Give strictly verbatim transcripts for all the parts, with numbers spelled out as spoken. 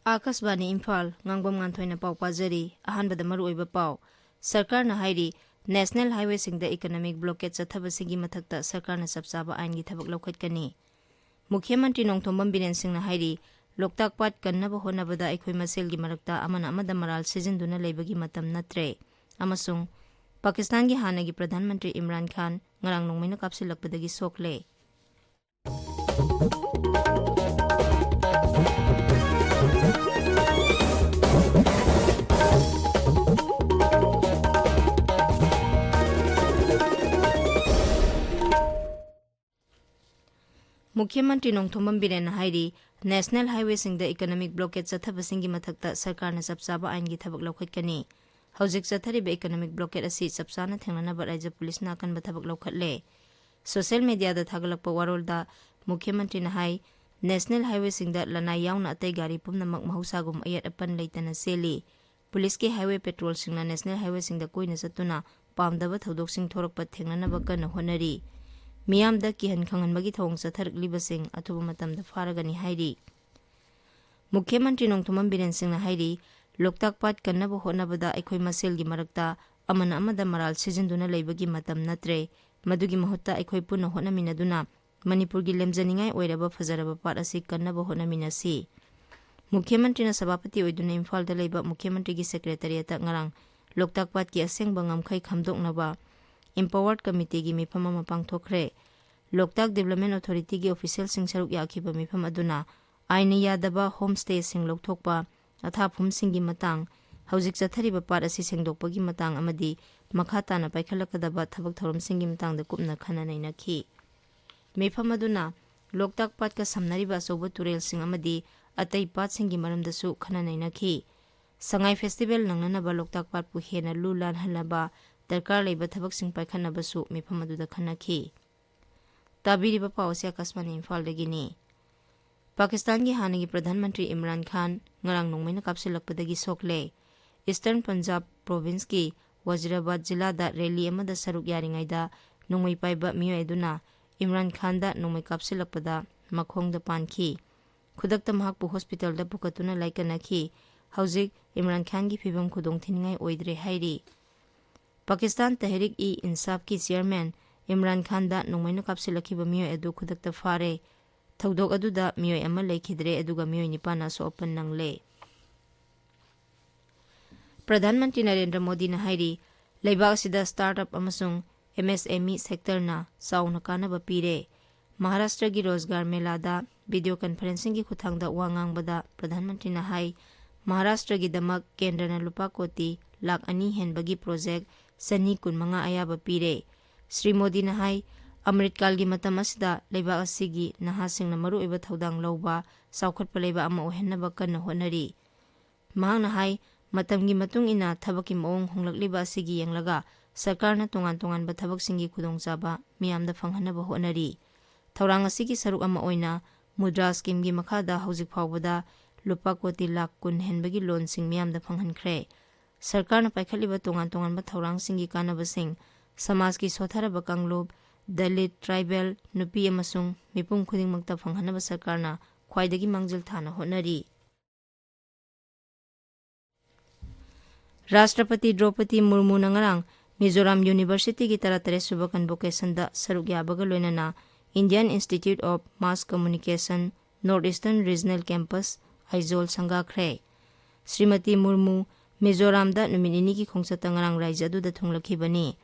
ꯑꯥꯀꯥꯁꯕꯥꯅꯤ ꯏꯝꯐꯥꯜ, ꯉꯥꯡꯕꯝ ꯉꯥꯟꯊꯣꯏꯅ ꯄꯥꯎ ꯄꯥꯖꯔꯤ꯫ ꯑꯍꯥꯟꯕꯗ ꯃꯔꯨꯑꯣꯏꯕ ꯄꯥꯎ꯫ ꯁꯔꯀꯥꯔꯅ ꯍꯥꯏꯔꯤ, ꯅꯦꯁꯅꯦꯜ ꯍꯥꯏꯋꯦꯁꯤꯡꯗ ꯏꯀꯣꯅꯣꯃꯤꯛ ꯕ꯭ꯂꯣꯀꯦꯠ ꯆꯠꯊꯕꯁꯤꯡꯒꯤ ꯃꯊꯛꯇ ꯁꯔꯀꯥꯔꯅ ꯆꯞ ꯆꯥꯕ ꯑꯥꯏꯟꯒꯤ ꯊꯕꯛ ꯂꯧꯈꯠꯀꯅꯤ꯫ ꯃꯨꯈ꯭ꯌ ꯃꯟꯇ꯭ꯔꯤ ꯅꯣꯡꯊꯣꯝꯕꯝ ꯕꯤꯔꯦꯟ ꯁꯤꯡꯅ ꯍꯥꯏꯔꯤ, ꯂꯣꯛꯇꯥꯛ ꯄꯥꯠ ꯀꯟꯅꯕ ꯍꯣꯠꯅꯕꯗ ꯑꯩꯈꯣꯏ ꯃꯁꯦꯜꯒꯤ ꯃꯔꯛꯇ ꯑꯃꯅ ꯑꯃꯗ ꯃꯔꯥꯜ ꯁꯤꯖꯤꯟꯗꯨꯅ ꯂꯩꯕꯒꯤ ꯃꯇꯝ ꯅꯠꯇ꯭ꯔꯦ꯫ ꯑꯃꯁꯨꯡ ꯄꯥꯀꯤꯁꯇꯥꯟꯒꯤ ꯍꯥꯟꯅꯒꯤ ꯄ꯭ꯔꯙꯥꯟ ꯃꯟꯇ꯭ꯔꯤ ꯏꯝꯔꯥꯟ ꯈꯥꯟ ꯉꯔꯥꯡ ꯅꯣꯡꯃꯩꯅ ꯀꯥꯞꯁꯤꯜꯂꯛꯄꯗꯒꯤ ꯁꯣꯛꯂꯦ꯫ ꯃꯨꯈ꯭ꯌ ꯃꯟꯇ꯭ꯔꯤ ꯅꯣꯡꯊꯣꯝꯕꯝ ꯕꯤꯔꯦꯟꯅ ꯍꯥꯏꯔꯤ, ꯅꯦꯁꯅꯦꯜ ꯍꯥꯏꯋꯦꯁꯤꯡꯗ ꯏꯀꯣꯅꯣꯃꯤꯛ ꯕ꯭ꯂꯣꯀꯦꯠ ꯆꯠꯊꯕꯁꯤꯡꯒꯤ ꯃꯊꯛꯇ ꯁꯔꯀꯥꯔꯅ ꯆꯞ ꯆꯥꯕ ꯑꯥꯏꯟꯒꯤ ꯊꯕꯛ ꯂꯧꯈꯠꯀꯅꯤ꯫ ꯍꯧꯖꯤꯛ ꯆꯠꯊꯔꯤꯕ ꯏꯀꯣꯅꯣꯃꯤꯛ ꯕ꯭ꯂꯣꯀꯦꯠ ꯑꯁꯤ ꯆꯞ ꯆꯥꯅ ꯊꯦꯡꯅꯅꯕ ꯔꯥꯖ꯭ꯌ ꯄꯨꯂꯤꯁꯅ ꯑꯀꯟꯕ ꯊꯕꯛ ꯂꯧꯈꯠꯂꯦ꯫ ꯁꯣꯁꯤꯌꯦꯜ ꯃꯤꯗꯤꯌꯥꯗ ꯊꯥꯒꯠꯂꯛꯄ ꯋꯥꯔꯣꯜꯗ ꯃꯨꯈ꯭ꯌ ꯃꯟꯇ꯭ꯔꯤꯅ ꯍꯥꯏ, ꯅꯦꯁꯅꯦꯜ ꯍꯥꯏꯋꯦꯁꯤꯡꯗ ꯂꯅꯥꯏ ꯌꯥꯎꯅ ꯑꯇꯩ ꯒꯥꯔꯤ ꯄꯨꯝꯅꯃꯛ ꯃꯍꯧꯁꯥꯒꯨꯝ ꯑꯌꯦꯠ ꯑꯄꯟ ꯂꯩꯇꯅ ꯆꯦꯜꯂꯤ꯫ ꯄꯨꯂꯤꯁꯀꯤ ꯍꯥꯏꯋꯦ ꯄꯦꯇ꯭ꯔꯣꯜꯁꯤꯡꯅ ꯅꯦꯁꯅꯦꯜ ꯍꯥꯏꯋꯦꯁꯤꯡꯗ ꯀꯣꯏꯅ ꯆꯠꯇꯨꯅ ꯄꯥꯝꯗꯕ ꯊꯧꯗꯣꯛꯁꯤꯡ ꯊꯣꯔꯛꯄ ꯊꯦꯡꯅꯅꯕ ꯀꯟꯅ ꯍꯣꯠꯅꯔꯤ꯫ ꯃꯤꯌꯥꯝꯗ ꯀꯤꯍꯟ ꯈꯪꯍꯟꯕꯒꯤ ꯊꯧꯑꯣꯡ ꯆꯠꯊꯔꯛꯂꯤꯕꯁꯤꯡ ꯑꯊꯨꯕ ꯃꯇꯝꯗ ꯐꯥꯔꯒꯅꯤ ꯍꯥꯏꯔꯤ꯫ ꯃꯨꯈ꯭ꯌ ꯃꯟꯇ꯭ꯔꯤ ꯅꯣꯡꯊꯣꯝꯕꯝ ꯕꯤꯔꯦꯟ ꯁꯤꯡꯅ ꯍꯥꯏꯔꯤ, ꯂꯣꯛꯇꯥꯛ ꯄꯥꯠ ꯀꯟꯅꯕ ꯍꯣꯠꯅꯕꯗ ꯑꯩꯈꯣꯏ ꯃꯁꯦꯜꯒꯤ ꯃꯔꯛꯇ ꯑꯃꯅ ꯑꯃꯗ ꯃꯔꯥꯜ ꯁꯤꯖꯤꯟꯗꯨꯅ ꯂꯩꯕꯒꯤ ꯃꯇꯝ ꯅꯠꯇ꯭ꯔꯦ꯫ ꯃꯗꯨꯒꯤ ꯃꯍꯨꯠꯇ ꯑꯩꯈꯣꯏ ꯄꯨꯟꯅ ꯍꯣꯠꯅꯃꯤꯟꯅꯗꯨꯅ ꯃꯅꯤꯄꯨꯔꯒꯤ ꯂꯦꯝꯖꯅꯤꯡꯉꯥꯏ ꯑꯣꯏꯔꯕ ꯐꯖꯔꯕ ꯄꯥꯠ ꯑꯁꯤ ꯀꯟꯅꯕ ꯍꯣꯠꯅꯃꯤꯟꯅꯁꯤ꯫ ꯃꯨꯈ꯭ꯌ ꯃꯟꯇ꯭ꯔꯤꯅ ꯁꯚꯥꯄꯇꯤ ꯑꯣꯏꯗꯨꯅ ꯏꯝꯐꯥꯜꯗ ꯂꯩꯕ ꯃꯨꯈ꯭ꯌ ꯃꯟꯇ꯭ꯔꯤꯒꯤ ꯁꯦꯀ꯭ꯔꯦꯇꯔꯤꯌꯦꯠꯇ ꯉꯔꯥꯡ ꯂꯣꯛꯇꯥꯛ ꯄꯥꯠꯀꯤ ꯑꯁꯦꯡꯕ ꯉꯝꯈꯩ ꯈꯪꯗꯣꯛꯅꯕ ꯏꯝꯄꯥꯋꯔꯗ ꯀꯃꯤꯇꯤꯒꯤ ꯃꯤꯐꯝ ꯑꯃ ꯄꯥꯡꯊꯣꯛꯈ꯭ꯔꯦ꯫ ꯂꯣꯛꯇꯥꯛ ꯗꯤꯕ꯭ꯂꯞꯃꯦꯟ ꯑꯣꯊꯣꯔꯤꯇꯤꯒꯤ ꯑꯣꯐꯤꯁꯤꯌꯦꯜꯁꯤꯡ ꯁꯔꯨꯛ ꯌꯥꯈꯤꯕ ꯃꯤꯐꯝ ꯑꯗꯨꯅ ꯑꯥꯏꯟꯅ ꯌꯥꯗꯕ ꯍꯣꯝ ꯁ꯭ꯇꯦꯁꯤꯡ ꯂꯧꯊꯣꯛꯄ, ꯑꯊꯥꯐꯝꯁꯤꯡꯒꯤ ꯃꯇꯥꯡ, ꯍꯧꯖꯤꯛ ꯆꯠꯊꯔꯤꯕ ꯄꯥꯠ ꯑꯁꯤ ꯁꯦꯡꯗꯣꯛꯄꯒꯤ ꯃꯇꯥꯡ ꯑꯃꯗꯤ ꯃꯈꯥ ꯇꯥꯅ ꯄꯥꯏꯈꯠꯂꯛꯀꯗꯕ ꯊꯕꯛ ꯊꯧꯔꯝꯁꯤꯡꯒꯤ ꯃꯇꯥꯡꯗ ꯀꯨꯞꯅ ꯈꯟꯅ ꯅꯩꯅꯈꯤ꯫ ꯃꯤꯐꯝ ꯑꯗꯨꯅ ꯂꯣꯛꯇꯥꯛ ꯄꯥꯠꯀ ꯁꯝꯅꯔꯤꯕ ꯑꯆꯧꯕ ꯇꯨꯔꯦꯜꯁꯤꯡ ꯑꯃꯗꯤ ꯑꯇꯩ ꯄꯥꯠꯁꯤꯡꯒꯤ ꯃꯔꯝꯗꯁꯨ ꯈꯟꯅ ꯅꯩꯅꯈꯤ꯫ ꯁꯉꯥꯏ ꯐꯦꯁꯇꯤꯚꯦꯜ ꯅꯪꯅꯅꯕ ꯂꯣꯛꯇꯥꯛ ꯄꯥꯠꯄꯨ ꯍꯦꯟꯅ ꯂꯨ ꯂꯥꯟꯍꯟꯅꯕ ꯗꯔꯀꯥꯔ ꯂꯩꯕ ꯊꯕꯛꯁꯤꯡ ꯄꯥꯏꯈꯠꯅꯕꯁꯨ ꯃꯤꯐꯝ ꯑꯗꯨꯗ ꯈꯟꯅꯈꯤ꯫ ꯇꯥꯕꯤꯔꯤꯕ ꯄꯥꯎ ꯑꯁꯤ ꯑꯀꯥꯁꯕꯥꯅꯤ ꯏꯝꯐꯥꯜꯗꯒꯤꯅꯤ꯫ ꯄꯥꯀꯤꯁꯇꯥꯟꯒꯤ ꯍꯥꯟꯅꯒꯤ ꯄ꯭ꯔꯙꯥꯟ ꯃꯟꯇ꯭ꯔꯤ ꯏꯝꯔꯥꯟ ꯈꯥꯟ ꯉꯔꯥꯡ ꯅꯣꯡꯃꯩꯅ ꯀꯥꯞꯁꯤꯜꯂꯛꯄꯗꯒꯤ ꯁꯣꯛꯂꯦ꯫ ꯏꯁꯇꯔꯟ ꯄꯟꯖꯥꯕ ꯄ꯭ꯔꯣꯚꯤꯟꯁꯀꯤ ꯋꯥꯖꯤꯔꯥꯕꯥꯗ ꯖꯤꯂꯥꯗ ꯔꯦꯂꯤ ꯑꯃꯗ ꯁꯔꯨꯛ ꯌꯥꯔꯤꯉꯩꯗ ꯅꯣꯡꯃꯩ ꯄꯥꯏꯕ ꯃꯤꯑꯣꯏ ꯑꯗꯨꯅ ꯏꯝꯔꯥꯟ ꯈꯥꯟꯗ ꯅꯣꯡꯃꯩ ꯀꯥꯞꯁꯤꯜꯂꯛꯄꯗ ꯃꯈꯣꯡꯗ ꯄꯥꯟꯈꯤ꯫ ꯈꯨꯗꯛꯇ ꯃꯍꯥꯛꯄꯨ ꯍꯣꯁꯄꯤꯇꯥꯜꯗ ꯄꯨꯈꯠꯇꯨꯅ ꯂꯥꯏꯀꯠꯅꯈꯤ꯫ ꯍꯧꯖꯤꯛ ꯏꯝꯔꯥꯟ ꯈꯥꯟꯒꯤ ꯐꯤꯕꯝ ꯈꯨꯗꯣꯡꯊꯤꯅꯤꯡꯉꯥꯏ ꯑꯣꯏꯗ꯭ꯔꯦ ꯍꯥꯏꯔꯤ꯫ ꯄꯥꯀꯤꯁꯇꯥꯟ ꯇꯍꯔꯤꯛ-ꯏ-ꯏꯟꯁꯥꯐꯀꯤ ꯆꯤꯌꯔꯃꯦꯟ ꯏꯝꯔꯥꯟ ꯈꯥꯟꯗ ꯅꯣꯡꯃꯩꯅ ꯀꯥꯞꯁꯤꯜꯂꯛꯈꯤꯕ ꯃꯤꯑꯣꯏ ꯑꯗꯨ ꯈꯨꯗꯛꯇ ꯐꯥꯔꯦ꯫ ꯊꯧꯗꯣꯛ ꯑꯗꯨꯗ ꯃꯤꯑꯣꯏ ꯑꯃ ꯂꯩꯈꯤꯗ꯭ꯔꯦ, ꯑꯗꯨꯒ ꯃꯤꯑꯣꯏ ꯅꯤꯄꯥꯟꯅ ꯑꯁꯣꯛ ꯑꯄꯟ ꯅꯪꯂꯦ꯫ ꯄ꯭ꯔꯙꯥꯟ ꯃꯟꯇ꯭ꯔꯤ ꯅꯔꯦꯟꯗ꯭ꯔ ꯃꯣꯗꯤꯅ ꯍꯥꯏꯔꯤ, ꯂꯩꯕꯥꯛ ꯑꯁꯤꯗ ꯁ꯭ꯇꯥꯔꯠ-ꯑꯞ ꯑꯃꯁꯨꯡ ꯑꯦꯝ ꯑꯦꯁ ꯑꯦꯝ ꯏ ꯁꯦꯛꯇꯔꯅ ꯆꯥꯎꯅ ꯀꯥꯟꯅꯕ ꯄꯤꯔꯦ꯫ ꯃꯍꯥꯔꯥꯁꯇ꯭ꯔꯒꯤ ꯔꯣꯖꯒꯥꯔ ꯃꯦꯂꯥꯗ ꯚꯤꯗꯤꯑꯣ ꯀꯟꯐꯔꯦꯟꯁꯤꯡꯒꯤ ꯈꯨꯠꯊꯥꯡꯗ ꯋꯥ ꯉꯥꯡꯕꯗ ꯄ꯭ꯔꯙꯥꯟ ꯃꯟꯇ꯭ꯔꯤꯅ ꯍꯥꯏ, ꯃꯍꯥꯔꯥꯁꯇ꯭ꯔꯒꯤꯗꯃꯛ ꯀꯦꯟꯗ꯭ꯔꯅ ꯂꯨꯄꯥ ꯀꯣꯇꯤ ꯂꯥꯈ ꯑꯅꯤ ꯍꯦꯟꯕꯒꯤ ꯄ꯭ꯔꯣꯖꯦꯛ ꯆꯅꯤ ꯀꯨꯟꯃꯉꯥ ꯑꯌꯥꯕ ꯄꯤꯔꯦ꯫ ꯁ꯭ꯔꯤ ꯃꯣꯗꯤꯅ ꯍꯥꯏ, ꯑꯃ꯭ꯔꯤꯠꯀꯥꯜꯒꯤ ꯃꯇꯝ ꯑꯁꯤꯗ ꯂꯩꯕꯥꯛ ꯑꯁꯤꯒꯤ ꯅꯍꯥꯁꯤꯡꯅ ꯃꯔꯨꯑꯣꯏꯕ ꯊꯧꯗꯥꯡ ꯂꯧꯕ, ꯆꯥꯎꯈꯠꯄ ꯂꯩꯕꯥꯛ ꯑꯃ ꯑꯣꯏꯍꯟꯅꯕ ꯀꯟꯅ ꯍꯣꯠꯅꯔꯤ꯫ ꯃꯍꯥꯛꯅ ꯍꯥꯏ, ꯃꯇꯝꯒꯤ ꯃꯇꯨꯡ ꯏꯟꯅ ꯊꯕꯛꯀꯤ ꯃꯑꯣꯡ ꯍꯣꯡꯂꯛꯂꯤꯕ ꯑꯁꯤꯒꯤ ꯌꯦꯡꯂꯒ ꯁꯔꯀꯥꯔꯅ ꯇꯣꯉꯥꯟ ꯇꯣꯉꯥꯟꯕ ꯊꯕꯛꯁꯤꯡꯒꯤ ꯈꯨꯗꯣꯡꯆꯥꯕ ꯃꯤꯌꯥꯝꯗ ꯐꯪꯍꯟꯅꯕ ꯍꯣꯠꯅꯔꯤ꯫ ꯊꯧꯔꯥꯡ ꯑꯁꯤꯒꯤ ꯁꯔꯨꯛ ꯑꯃ ꯑꯣꯏꯅ ꯃꯨꯗ꯭ꯔꯥ ꯁ꯭ꯀꯤꯝꯒꯤ ꯃꯈꯥꯗ ꯍꯧꯖꯤꯛ ꯐꯥꯎꯕꯗ ꯂꯨꯄꯥ ꯀꯣꯇꯤ ꯂꯥꯈ ꯀꯨꯟ ꯍꯦꯟꯕꯒꯤ ꯂꯣꯟꯁꯤꯡ ꯃꯤꯌꯥꯝꯗ ꯐꯪꯍꯟꯈ꯭ꯔꯦ꯫ ꯁꯔꯀꯥꯔꯅ ꯄꯥꯏꯈꯠꯂꯤꯕ ꯇꯣꯉꯥꯟ ꯇꯣꯉꯥꯟꯕ ꯊꯧꯔꯥꯡꯁꯤꯡꯒꯤ ꯀꯥꯟꯅꯕꯁꯤꯡ ꯁꯃꯥꯖꯀꯤ ꯁꯣꯠꯊꯔꯕ ꯀꯥꯡꯂꯨꯞ, ꯗꯂꯤꯠ, ꯇ꯭ꯔꯥꯏꯕꯦꯜ, ꯅꯨꯄꯤ ꯑꯃꯁꯨꯡ ꯃꯤꯄꯨꯝ ꯈꯨꯗꯤꯡꯃꯛꯇ ꯐꯪꯍꯟꯅꯕ ꯁꯔꯀꯥꯔꯅ ꯈ꯭ꯋꯥꯏꯗꯒꯤ ꯃꯥꯡꯖꯤꯜ ꯊꯥꯅ ꯍꯣꯠꯅꯔꯤ꯫ ꯔꯥꯁꯇ꯭ꯔꯄꯇꯤ ꯗ꯭ꯔꯧꯄꯗꯤ ꯃꯨꯔꯃꯨꯅ ꯉꯔꯥꯡ ꯃꯤꯖꯣꯔꯥꯝ ꯌꯨꯅꯤꯚꯔꯁꯤꯇꯤꯒꯤ ꯇꯔꯥꯇꯔꯦꯠ ꯁꯨꯕ ꯀꯟꯚꯣꯀꯦꯁꯟꯗ ꯁꯔꯨꯛ ꯌꯥꯕꯒ ꯂꯣꯏꯅꯅ Indian Institute of Mass Communication, North Eastern Regional Campus, Aizawl ꯁꯪꯒꯥꯈ꯭ꯔꯦ꯫ Shrimati ꯃꯨꯔꯃꯨ ꯃꯤꯖꯣꯔꯥꯝꯗ ꯅꯨꯃꯤꯠ ꯅꯤꯅꯤꯒꯤ ꯈꯣꯡꯆꯠꯇ ꯉꯔꯥꯡ ꯔꯥꯏꯖ꯭ꯌ ꯑꯗꯨꯗ ꯊꯨꯡꯂꯛꯈꯤꯕꯅꯤ꯫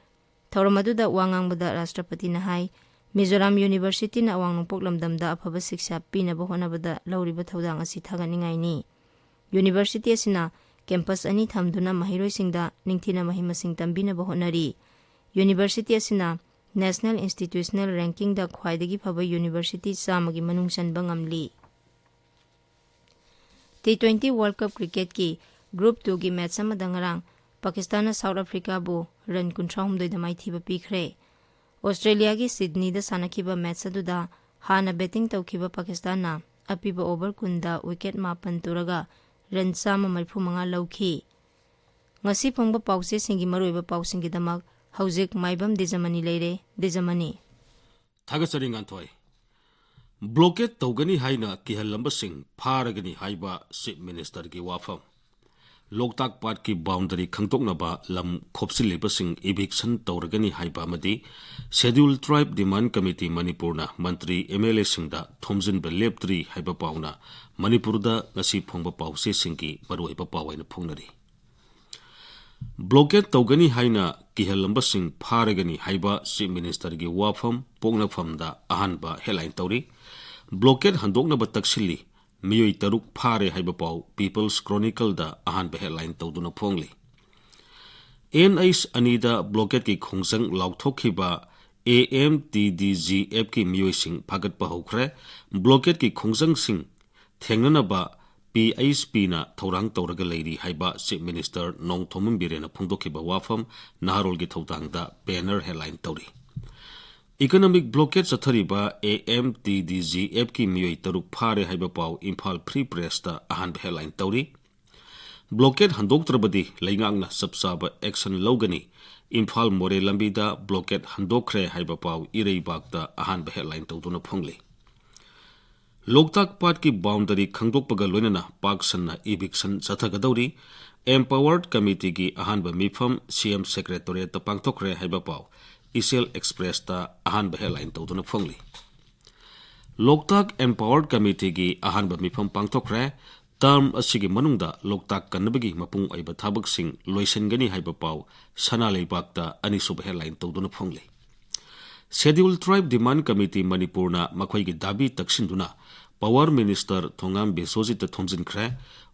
ꯊꯧꯔꯝ ꯑꯗꯨꯗ ꯋꯥ ꯉꯥꯡꯕꯗ ꯔꯥꯁꯇ꯭ꯔꯄꯇꯤꯅ ꯍꯥꯏ, ꯃꯤꯖꯣꯔꯥꯝ ꯌꯨꯅꯤꯚꯔꯁꯤꯇꯤꯅ ꯑꯋꯥꯡ ꯅꯣꯡꯄꯣꯛ ꯂꯝꯗꯝꯗ ꯑꯐꯕ ꯁꯤꯛꯁꯥ ꯄꯤꯅꯕ ꯍꯣꯠꯅꯕꯗ ꯂꯧꯔꯤꯕ ꯊꯧꯗꯥꯡ ꯑꯁꯤ ꯊꯥꯒꯠꯅꯤꯡꯉꯥꯏꯅꯤ꯫ ꯌꯨꯅꯤꯚꯔꯁꯤꯇꯤ ꯑꯁꯤꯅ ꯀꯦꯝꯄꯁ ꯑꯅꯤ ꯊꯝꯗꯨꯅ ꯃꯍꯩꯔꯣꯏꯁꯤꯡꯗ ꯅꯤꯡꯊꯤꯅ ꯃꯍꯩ ꯃꯁꯤꯡ ꯇꯝꯕꯤꯅꯕ ꯍꯣꯠꯅꯔꯤ꯫ ꯌꯨꯅꯤꯚꯔꯁꯤꯇꯤ ꯑꯁꯤꯅ National Institutional Rankingꯗ ꯈ꯭ꯋꯥꯏꯗꯒꯤ ꯐꯕ ꯌꯨꯅꯤꯚꯔꯁꯤꯇꯤ ꯆꯥꯝꯃꯒꯤ ꯃꯅꯨꯡ ꯆꯟꯕ ꯉꯝꯂꯤ꯫ T twenty World Cup cricketꯀꯤ Group twoꯒꯤ match ꯑꯃꯗ ꯉꯔꯥꯡ ꯄꯥꯀꯤꯁꯇꯥꯟꯅ South Africaꯕꯨ run ꯀꯨꯟꯊ꯭ꯔꯥꯍꯨꯝꯗꯣꯏꯗ ꯃꯥꯏꯊꯤꯕ ꯄꯤꯈ꯭ꯔꯦ꯫ ꯑꯣꯁꯇ꯭ꯔꯦꯂꯤꯌꯥꯒꯤ ꯁꯤꯗꯅꯤꯗ ꯁꯥꯟꯅꯈꯤꯕ match ꯑꯗꯨꯗ ꯍꯥꯟꯅ batting ꯇꯧꯈꯤꯕ ꯄꯥꯀꯤꯁꯇꯥꯟꯅ ꯑꯄꯤꯕ ꯑꯣꯚꯔ ꯀꯨꯟꯗ ꯋꯤꯀꯦꯠ ꯃꯥꯄꯟ ꯇꯨꯔꯒ ꯔꯟ ꯆꯥꯝꯃ ꯃꯔꯤꯐꯨ ꯃꯉꯥ ꯂꯧꯈꯤ꯫ ꯉꯁꯤ ꯐꯪꯕ ꯄꯥꯎꯆꯦꯁꯤꯡꯒꯤ ꯃꯔꯨꯑꯣꯏꯕ ꯄꯥꯎꯁꯤꯡꯒꯤꯗꯃꯛ ꯍꯧꯖꯤꯛ ꯃꯥꯏꯕꯝ ꯗꯤꯖꯃꯅꯤ ꯂꯩꯔꯦ꯫ ꯗꯤꯖꯃꯅꯤ꯫ ꯊꯥꯒꯠꯆꯔꯤ ꯉꯥꯟꯊꯣꯏ꯫ ꯕ꯭ꯂꯣꯀꯦꯠ ꯇꯧꯒꯅꯤ ꯍꯥꯏꯅ ꯀꯤꯍꯜꯂꯝꯕꯁꯤꯡ ꯐꯥꯔꯒꯅꯤ ꯍꯥꯏꯕ ꯆꯤꯐ ꯃꯤꯅꯤꯁꯇꯔꯒꯤ ꯋꯥꯐꯝ꯫ ꯂꯣꯛꯇꯥꯛ ꯄꯥꯠꯀꯤ ꯕꯥꯎꯟꯗꯔꯤ ꯈꯪꯗꯣꯛꯅꯕ ꯂꯝ ꯈꯣꯞꯆꯤꯜꯂꯤꯕꯁꯤꯡ ꯏꯚꯤꯛꯁꯟ ꯇꯧꯔꯒꯅꯤ ꯍꯥꯏꯕ ꯑꯃꯗꯤ ꯁꯦꯗ꯭ꯌꯨꯜ ꯇ꯭ꯔꯥꯏꯕ ꯗꯤꯃꯥꯟ ꯀꯃꯤꯇꯤ ꯃꯅꯤꯄꯨꯔꯅ ꯃꯟꯇ꯭ꯔꯤ, ꯑꯦꯝ ꯑꯦꯜ ꯑꯦꯁꯤꯡꯗ ꯊꯣꯝꯖꯤꯟꯕ ꯂꯦꯞꯇ꯭ꯔꯤ ꯍꯥꯏꯕ ꯄꯥꯎꯅ ꯃꯅꯤꯄꯨꯔꯗ ꯉꯁꯤ ꯐꯣꯡꯕ ꯄꯥꯎꯆꯦꯁꯤꯡꯒꯤ ꯃꯔꯨꯑꯣꯏꯕ ꯄꯥꯎ ꯑꯣꯏꯅ ꯐꯣꯡꯅꯔꯤ꯫ ꯕ꯭ꯂꯣꯀꯦꯠ ꯇꯧꯒꯅꯤ ꯍꯥꯏꯅ ꯀꯤꯍꯜꯂꯝꯕꯁꯤꯡ ꯐꯥꯔꯒꯅꯤ ꯍꯥꯏꯕ ꯆꯤꯐ ꯃꯤꯅꯤꯁꯇꯔꯒꯤ ꯋꯥꯐꯝ ꯄꯣꯛꯅꯐꯝꯗ ꯑꯍꯥꯟꯕ ꯍꯦꯗꯂꯥꯏꯟ ꯇꯧꯔꯤ꯫ ꯕ꯭ꯂꯣꯀꯦꯠ ꯍꯟꯗꯣꯛꯅꯕ ꯇꯛꯁꯤꯜꯂꯤ, ꯃꯤꯑꯣꯏ ꯇꯔꯨꯛ ꯐꯥꯔꯦ ꯍꯥꯏꯕ ꯄꯥꯎ ꯄꯤꯄꯜꯁ ꯀ꯭ꯔꯣꯅꯤꯀꯜꯗ ꯑꯍꯥꯟꯕ ꯍꯦꯗꯂꯥꯏꯟ ꯇꯧꯗꯨꯅ ꯐꯣꯡꯂꯤ꯫ ꯑꯦꯟ ꯑꯩꯆ ꯑꯅꯤꯗ ꯕ꯭ꯂꯣꯀꯦꯠꯀꯤ ꯈꯣꯡꯖꯪ ꯂꯥꯎꯊꯣꯛꯈꯤꯕ A M T D G ꯑꯦꯐꯀꯤ ꯃꯤꯑꯣꯏꯁꯤꯡ ꯐꯥꯒꯠꯄ ꯍꯧꯈ꯭ꯔꯦ꯫ ꯕ꯭ꯂꯣꯀꯦꯠꯀꯤ ꯈꯣꯡꯖꯪꯁꯤꯡ ꯊꯦꯡꯅꯅꯕ ꯄꯤ ꯑꯩꯆ ꯄꯤꯅ ꯊꯧꯔꯥꯡ ꯇꯧꯔꯒ ꯂꯩꯔꯤ ꯍꯥꯏꯕ ꯆꯤꯐ ꯃꯤꯅꯤꯁꯇꯔ ꯅꯣꯡꯊꯣꯝꯕꯝ ꯕꯤꯔꯦꯟꯅ ꯐꯣꯡꯗꯣꯛꯈꯤꯕ ꯋꯥꯐꯝ ꯅꯍꯥꯔꯣꯜꯒꯤ ꯊꯧꯗꯥꯡꯗ ꯕꯦꯅꯔ ꯍꯦꯗꯂꯥꯏꯟ ꯇꯧꯔꯤ꯫ ꯏꯀꯣꯅꯣꯃꯤꯛ ꯕ꯭ꯂꯣꯀꯦꯠ ꯆꯠꯊꯔꯤꯕ A M T D G ꯑꯦꯐꯀꯤ ꯃꯤꯑꯣꯏ ꯇꯔꯨꯛ ꯐꯥꯔꯦ ꯍꯥꯏꯕ ꯄꯥꯎ ꯏꯝꯐꯥꯜ ꯐ꯭ꯔꯤ ꯄ꯭ꯔꯦꯁꯇ ꯑꯍꯥꯟꯕ ꯍꯦꯗꯂꯥꯏꯟ ꯇꯧꯔꯤ꯫ ꯕ꯭ꯂꯣꯀꯦꯠ ꯍꯟꯗꯣꯛꯇ꯭ꯔꯕꯗꯤ ꯂꯩꯉꯥꯛꯅ ꯆꯞ ꯆꯥꯕ ꯑꯦꯛꯁꯟ ꯂꯧꯒꯅꯤ꯫ ꯏꯝꯐꯥꯜ ꯃꯣꯔꯦ ꯂꯝꯕꯤꯗ ꯕ꯭ꯂꯣꯀꯦꯠ ꯍꯟꯗꯣꯛꯈ꯭ꯔꯦ ꯍꯥꯏꯕ ꯄꯥꯎ ꯏꯔꯩꯕꯥꯛꯇ ꯑꯍꯥꯟꯕ ꯍꯦꯗꯂꯥꯏꯟ ꯇꯧꯗꯨꯅ ꯐꯣꯡꯂꯤ꯫ ꯂꯣꯛꯇꯥꯛ ꯄꯥꯠꯀꯤ ꯕꯥꯎꯟꯗꯔꯤ ꯈꯪꯗꯣꯛꯄꯒ ꯂꯣꯏꯅꯅ ꯄꯥꯛ ꯁꯟꯅ ꯏꯚꯤꯛꯁꯟ ꯆꯠꯊꯒꯗꯧꯔꯤ꯫ ꯑꯦꯝꯄꯥꯋꯔꯗ ꯀꯃꯤꯇꯤꯒꯤ ꯑꯍꯥꯟꯕ ꯃꯤꯐꯝ ꯁꯤ ꯑꯦꯝ ꯁꯦꯀ꯭ꯔꯦꯇꯣꯔꯤꯌꯦꯠꯇ ꯄꯥꯡꯊꯣꯛꯈ꯭ꯔꯦ ꯍꯥꯏꯕ ꯄꯥꯎ ꯏꯆꯦꯜ ꯑꯦꯛꯁꯄ꯭ꯔꯦꯁꯇ ꯑꯍꯥꯟꯕ ꯍꯦꯗꯂꯥꯏꯟ ꯇꯧꯗꯨꯅ ꯐꯣꯡꯂꯤ꯫ ꯂꯣꯛꯇꯥꯛ ꯑꯦꯝꯄꯥꯋꯔꯗ ꯀꯃꯤꯇꯤꯒꯤ ꯑꯍꯥꯟꯕ ꯃꯤꯐꯝ ꯄꯥꯡꯊꯣꯛꯈ꯭ꯔꯦ꯫ ꯇꯔꯝ ꯑꯁꯤꯒꯤ ꯃꯅꯨꯡꯗ ꯂꯣꯛꯇꯥꯛ ꯀꯟꯅꯕꯒꯤ ꯃꯄꯨꯡ ꯑꯣꯏꯕ ꯊꯕꯛꯁꯤꯡ ꯂꯣꯏꯁꯤꯟꯒꯅꯤ ꯍꯥꯏꯕ ꯄꯥꯎ ꯁꯅꯥ ꯂꯩꯕꯥꯛꯇ ꯑꯅꯤꯁꯨꯕ ꯍꯦꯗꯂꯥꯏꯟ ꯇꯧꯗꯨꯅ ꯐꯣꯡꯂꯤ꯫ ꯁꯦꯗ꯭ꯌꯨꯜ ꯇ꯭ꯔꯥꯏꯕ ꯗꯤꯃꯥꯟ ꯀꯃꯤꯇꯤ ꯃꯅꯤꯄꯨꯔꯅ ꯃꯈꯣꯏꯒꯤ ꯗꯥꯕꯤ ꯇꯛꯁꯤꯟꯗꯨꯅ ꯄꯥꯋꯔ ꯃꯤꯅꯤꯁꯇꯔ ꯊꯣꯉꯥꯝ ꯕꯤꯁ꯭ꯋꯖꯤꯠꯇ ꯊꯣꯝꯖꯤꯟꯈ꯭ꯔꯦ꯫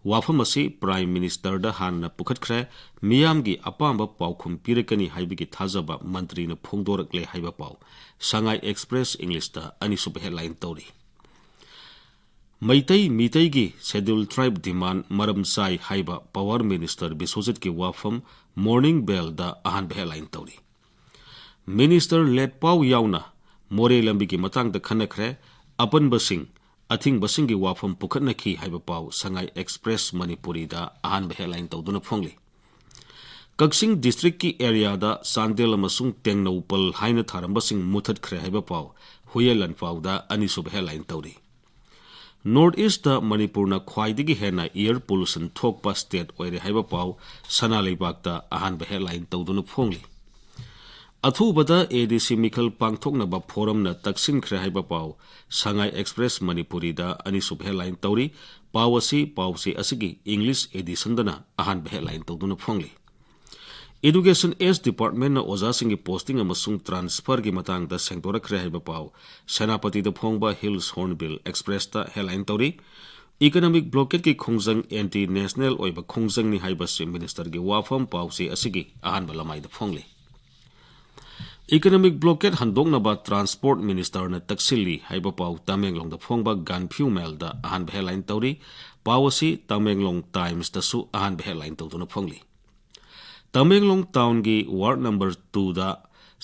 ꯋꯥꯐꯝ ꯑꯁꯤ ꯄ꯭ꯔꯥꯏꯝ ꯃꯤꯅꯤꯁꯇꯔꯗ ꯍꯥꯟꯅ ꯄꯨꯈꯠꯈ꯭ꯔꯦ꯫ ꯃꯤꯌꯥꯝꯒꯤ ꯑꯄꯥꯝꯕ ꯄꯥꯎꯈꯨꯝ ꯄꯤꯔꯛꯀꯅꯤ ꯍꯥꯏꯕꯒꯤ ꯊꯥꯖꯕ ꯃꯟꯇ꯭ꯔꯤꯅ ꯐꯣꯡꯗꯣꯔꯛꯂꯦ ꯍꯥꯏꯕ ꯄꯥꯎ ꯁꯉꯥꯏ ꯑꯦꯛꯁꯄ꯭ꯔꯦꯁ ꯏꯪꯂꯤꯁꯇ ꯑꯅꯤꯁꯨꯕ ꯍꯦꯗꯂꯥꯏꯟ ꯇꯧꯔꯤ꯫ ꯃꯩꯇꯩ ꯃꯤꯇꯩꯒꯤ ꯁꯦꯗ꯭ꯌꯨꯜ ꯇ꯭ꯔꯥꯏꯕ ꯗꯤꯃꯥꯟ ꯃꯔꯝ ꯆꯥꯏ ꯍꯥꯏꯕ ꯄꯥꯋꯔ ꯃꯤꯅꯤꯁꯇꯔ ꯕꯤꯁ꯭ꯋꯖꯤꯠꯀꯤ ꯋꯥꯐꯝ ꯃꯣꯔꯅꯤꯡ ꯕꯦꯜꯗ ꯑꯍꯥꯟꯕ ꯍꯦꯗꯂꯥꯏꯟ ꯇꯧꯔꯤ꯫ ꯃꯤꯅꯤꯁꯇꯔ ꯂꯦꯠꯄꯥꯎ ꯌꯥꯎꯅ ꯃꯣꯔꯦ ꯂꯝꯕꯤꯒꯤ ꯃꯇꯥꯡꯗ ꯈꯟꯅꯈ꯭ꯔꯦ꯫ ꯑꯄꯟꯕꯁꯤꯡ ꯑꯊꯤꯡꯕꯁꯤꯡꯒꯤ ꯋꯥꯐꯝ ꯄꯨꯈꯠꯅꯈꯤ ꯍꯥꯏꯕ ꯄꯥꯎ ꯁꯉꯥꯏ ꯑꯦꯛꯁꯄ꯭ꯔꯦꯁ ꯃꯅꯤꯄꯨꯔꯤꯗ ꯑꯍꯥꯟꯕ ꯍꯦꯗꯂꯥꯏꯟ ꯇꯧꯗꯨꯅ ꯐꯣꯡꯂꯤ꯫ ꯀꯛꯆꯤꯡ ꯗꯤꯁꯇ꯭ꯔꯤꯛꯀꯤ ꯑꯦꯔꯤꯌꯥꯗ ꯆꯥꯟꯗꯦꯜ ꯑꯃꯁꯨꯡ ꯇꯦꯡꯅꯧꯄꯜ ꯍꯥꯏꯅ ꯊꯥꯔꯝꯕꯁꯤꯡ ꯃꯨꯊꯠꯈ꯭ꯔꯦ ꯍꯥꯏꯕ ꯄꯥꯎ ꯍꯨꯏꯌꯦꯟ ꯂꯥꯟꯄꯥꯎꯗ ꯑꯅꯤꯁꯨꯕ ꯍꯦꯗꯂꯥꯏꯟ ꯇꯧꯔꯤ꯫ ꯅꯣꯔꯠ ꯏꯁꯇ ꯃꯅꯤꯄꯨꯔꯅ ꯈ꯭ꯋꯥꯏꯗꯒꯤ ꯍꯦꯟꯅ ꯏꯌꯔ ꯄꯣꯂꯨꯁꯟ ꯊꯣꯛꯄ ꯁ꯭ꯇꯦꯠ ꯑꯣꯏꯔꯦ ꯍꯥꯏꯕ ꯄꯥꯎ ꯁꯅꯥ ꯂꯩꯕꯥꯛꯇ ꯑꯍꯥꯟꯕ ꯍꯦꯗꯂꯥꯏꯟ ꯇꯧꯗꯨꯅ ꯐꯣꯡꯂꯤ꯫ ꯑꯊꯨꯕꯗ ꯑꯦ ꯗꯤ ꯁꯤ ꯃꯤꯈꯜ ꯄꯥꯡꯊꯣꯛꯅꯕ ꯐꯣꯔꯝꯅ ꯇꯛꯁꯤꯟꯈ꯭ꯔꯦ ꯍꯥꯏꯕ ꯄꯥꯎ ꯁꯉꯥꯏ ꯑꯦꯛꯁꯄ꯭ꯔꯦꯁ ꯃꯅꯤꯄꯨꯔꯤꯗ ꯑꯅꯤꯁꯨꯕ ꯍꯦꯗꯂꯥꯏꯟ ꯇꯧꯔꯤ꯫ ꯄꯥꯎ ꯑꯁꯤ ꯄꯥꯎꯆꯦ ꯑꯁꯤꯒꯤ ꯏꯪꯂꯤꯁ ꯑꯦꯗꯤꯁꯟꯗꯅ ꯑꯍꯥꯟꯕ ꯍꯦꯗꯂꯥꯏꯟ ꯇꯧꯗꯨꯅ ꯐꯣꯡꯂꯤ꯫ ꯏꯗꯨꯀꯦꯁꯟ ꯑꯦꯁ ꯗꯤꯄꯥꯔꯠꯃꯦꯟꯅ ꯑꯣꯖꯥꯁꯤꯡꯒꯤ ꯄꯣꯁꯇꯤꯡ ꯑꯃꯁꯨꯡ ꯇ꯭ꯔꯥꯟꯁꯐꯔꯒꯤ ꯃꯇꯥꯡꯗ ꯁꯦꯡꯗꯣꯔꯛꯈ꯭ꯔꯦ ꯍꯥꯏꯕ ꯄꯥꯎ ꯁꯦꯅꯥꯄꯇꯤꯗ ꯐꯣꯡꯕ ꯍꯤꯜꯁ ꯍꯣꯔꯟꯕꯤꯜ ꯑꯦꯛꯁꯄ꯭ꯔꯦꯁꯇ ꯍꯦꯗꯂꯥꯏꯟ ꯇꯧꯔꯤ꯫ ꯏꯀꯣꯅꯣꯃꯤꯛ ꯕ꯭ꯂꯣꯀꯦꯠꯀꯤ ꯈꯣꯡꯖꯪ ꯑꯦꯟꯇꯤ ꯅꯦꯁꯅꯦꯜ ꯑꯣꯏꯕ ꯈꯣꯡꯖꯪꯅꯤ ꯍꯥꯏꯕ ꯆꯤꯐ ꯃꯤꯅꯤꯁꯇꯔꯒꯤ ꯋꯥꯐꯝ ꯄꯥꯎꯆꯦ ꯑꯁꯤꯒꯤ ꯑꯍꯥꯟꯕ ꯂꯃꯥꯏꯗ ꯐꯣꯡꯂꯤ꯫ ꯏꯀꯣꯅꯣꯃꯤꯛ ꯕ꯭ꯂꯣꯀꯦꯠ ꯍꯟꯗꯣꯛꯅꯕ ꯇ꯭ꯔꯥꯟꯁꯄꯣꯔꯠ ꯃꯤꯅꯤꯁꯇꯔꯅ ꯇꯛꯁꯤꯜꯂꯤ ꯍꯥꯏꯕ ꯄꯥꯎ ꯇꯃꯦꯡꯂꯣꯡꯗ ꯐꯣꯡꯕ ꯒꯥꯟꯐꯤꯌꯨ ꯃꯦꯜꯗ ꯑꯍꯥꯟꯕ ꯍꯦꯗꯂꯥꯏꯟ ꯇꯧꯔꯤ꯫ ꯄꯥꯎ ꯑꯁꯤ ꯇꯃꯦꯡꯂꯣꯡ ꯇꯥꯏꯝꯁꯇꯁꯨ ꯑꯍꯥꯟꯕ ꯍꯦꯗꯂꯥꯏꯟ ꯇꯧꯗꯨꯅ ꯐꯣꯡꯂꯤ꯫ ꯇꯃꯦꯡꯂꯣꯡ ꯇꯥꯎꯟꯒꯤ ꯋꯥꯔꯗ ꯅꯝꯕꯔ ꯇꯨꯗ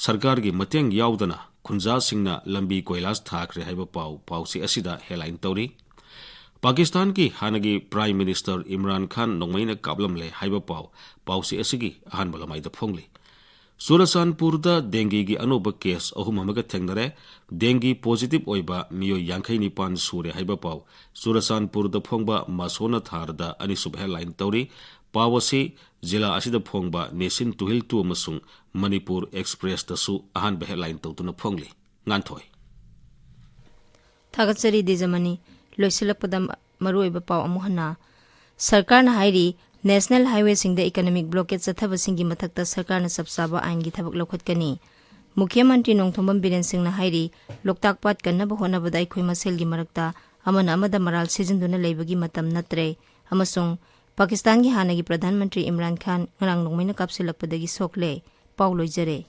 ꯁꯔꯀꯥꯔꯒꯤ ꯃꯇꯦꯡ ꯌꯥꯎꯗꯅ ꯈꯨꯟꯖꯥꯁꯤꯡꯅ ꯂꯝꯕꯤ ꯀꯣꯏꯂꯥꯁ ꯊꯥꯈ꯭ꯔꯦ ꯍꯥꯏꯕ ꯄꯥꯎ ꯄꯥꯎꯆꯦ ꯑꯁꯤꯗ ꯍꯦꯗꯂꯥꯏꯟ ꯇꯧꯔꯤ꯫ ꯄꯥꯀꯤꯁꯇꯥꯟꯒꯤ ꯍꯥꯟꯅꯒꯤ ꯄ꯭ꯔꯥꯏꯝ ꯃꯤꯅꯤꯁꯇꯔ ꯏꯝꯔꯥꯟ ꯈꯥꯟ ꯅꯣꯡꯃꯩꯅ ꯀꯥꯞꯂꯝꯂꯦ ꯍꯥꯏꯕ ꯄꯥꯎ ꯄꯥꯎꯆꯦ ꯑꯁꯤꯒꯤ ꯑꯍꯥꯟꯕ ꯂꯃꯥꯏꯗ ꯐꯣꯡꯂꯤ꯫ ꯆꯨꯔꯆꯥꯟꯄꯨꯔꯗ ꯗꯦꯡꯒꯤꯒꯤ ꯑꯅꯧꯕ ꯀꯦꯁ ꯑꯍꯨꯝ ꯑꯃꯒ ꯊꯦꯡꯅꯔꯦ꯫ ꯗꯦꯡꯒꯤ ꯄꯣꯖꯤꯇꯤꯚ ꯑꯣꯏꯕ ꯃꯤꯑꯣꯏ ꯌꯥꯡꯈꯩ ꯅꯤꯄꯥꯟ ꯁꯨꯔꯦ ꯍꯥꯏꯕ ꯄꯥꯎ ꯆꯨꯔꯆꯥꯟꯄꯨꯔꯗ ꯐꯣꯡꯕ ꯃꯁꯣꯅ ꯊꯥꯔꯗ ꯑꯅꯤꯁꯨꯕ ꯍꯦꯗꯂꯥꯏꯟ ꯇꯧꯔꯤ꯫ ꯄꯥꯎ ꯑꯁꯤ ꯖꯤꯂꯥ ꯑꯁꯤꯗ ꯐꯣꯡꯕ ꯅꯦꯁꯤꯟ ꯇꯨꯍꯤꯜ ꯇꯨ ꯑꯃꯁꯨꯡ ꯃꯅꯤꯄꯨꯔ ꯑꯦꯛꯁꯄ꯭ꯔꯦꯁꯇꯁꯨ ꯑꯍꯥꯟꯕ ꯍꯦꯗꯂꯥꯏꯟ ꯇꯧꯗꯨꯅ ꯐꯣꯡꯂꯤ꯫ ꯉꯥꯟꯊꯣꯏ꯫ ꯊꯥꯒꯠꯆꯔꯤ ꯗꯤꯖꯃꯅꯤ꯫ ꯂꯣꯏꯁꯤꯜꯂꯛꯄꯗ ꯃ-, ꯃꯔꯨꯑꯣꯏꯕ ꯄꯥꯎ ꯑꯃꯨꯛ ꯍꯟꯅ꯫ ꯁꯔꯀꯥꯔꯅ ꯍꯥꯏꯔꯤ, ꯅꯦꯁꯅꯦꯜ ꯍꯥꯏꯋꯦꯁꯤꯡꯗ ꯏꯀꯣꯅꯣꯃꯤꯛ ꯕ꯭ꯂꯣꯀꯦꯠ ꯆꯠꯊꯕꯁꯤꯡꯒꯤ ꯃꯊꯛꯇ ꯁꯔꯀꯥꯔꯅ ꯆꯞ ꯆꯥꯕ ꯑꯥꯏꯟꯒꯤ ꯊꯕꯛ ꯂꯧꯈꯠꯀꯅꯤ꯫ ꯃꯨꯈ꯭ꯌ ꯃꯟꯇ꯭ꯔꯤ ꯅꯣꯡꯊꯣꯝꯕꯝ ꯕꯤꯔꯦꯟ ꯁꯤꯡꯅ ꯍꯥꯏꯔꯤ, ꯂꯣꯛꯇꯥꯛ ꯄꯥꯠ ꯀꯟꯅꯕ ꯍꯣꯠꯅꯕꯗ ꯑꯩꯈꯣꯏ ꯃꯁꯦꯜꯒꯤ ꯃꯔꯛꯇ ꯑꯃꯅ ꯑꯃꯗ ꯃꯔꯥꯜ ꯁꯤꯖꯤꯟꯗꯨꯅ ꯂꯩꯕꯒꯤ ꯃꯇꯝ ꯅꯠꯇ꯭ꯔꯦ ꯑꯃꯁꯨꯡ ꯄꯥꯀꯤꯁꯇꯥꯟꯒꯤ ꯍꯥꯟꯅꯒꯤ ꯄ꯭ꯔꯙꯥꯟ ꯃꯟꯇ꯭ꯔꯤ ꯏꯝꯔꯥꯟ ꯈꯥꯟ ꯉꯔꯥꯡ ꯅꯣꯡꯃꯩꯅ ꯀꯥꯞꯁꯤꯜꯂꯛꯄꯗꯒꯤ ꯁꯣꯛꯂꯦ꯫ ꯄꯥꯎ ꯂꯣꯏꯖꯔꯦ꯫